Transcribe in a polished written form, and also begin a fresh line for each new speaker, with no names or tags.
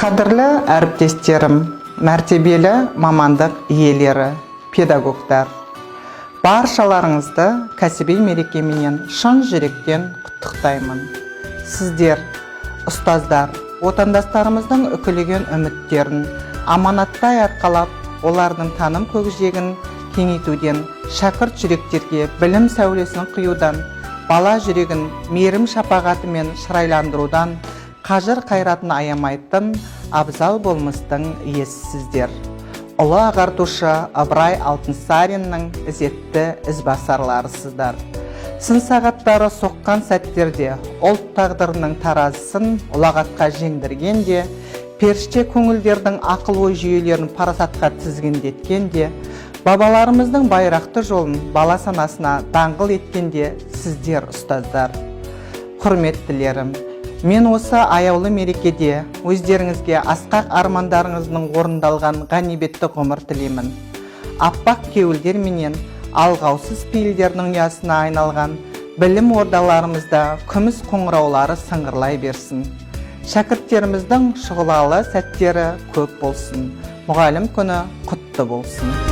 Қадірлі әріптестерім, мәртебелі мамандық иелері, педагогтар, баршаларыңызды кәсіби мерекеменен шын жүректен құттықтаймын. Сіздер, ұстаздар, отандастарымыздың үкілеген үміттерін аманаттай арқалап, олардың таным көкжиегін кеңейтуден, шәкірт жүректерге білім сәулесін құюдан, бала жүрегін мейірім шапағатымен шырайландырудан қажыр қайратын аямайтын абзал болмыстың иесісіздер. Ұлы ағартушы Ыбырай Алтынсариннің ізетті ізбасарларысыздар. Сын сағаттары соққан сәттерде ұлт тағдырының таразысын ұлағатқа жеңдірген де, періште көңілдердің ақыл ой жүйелерін парасатқа тізгіндеткен де, бабаларымыздың байрақты жолын бала санасына даңғыл еткен де сіздер, ұстаздар. Құрметтілерім, мен осы аяулы мерекеде өздеріңізге асқақ армандарыңыздың орындалған ғанибетті ғұмыр тілеймін. Аппақ кеуілдер менен алғаусыз пейілдердің ұясына айналған білім ордаларымызда күміс қоңыраулары сыңғырлай берсін. Шәкірттеріміздің шұғылалы сәттері көп болсын. Мұғалім күні құтты болсын!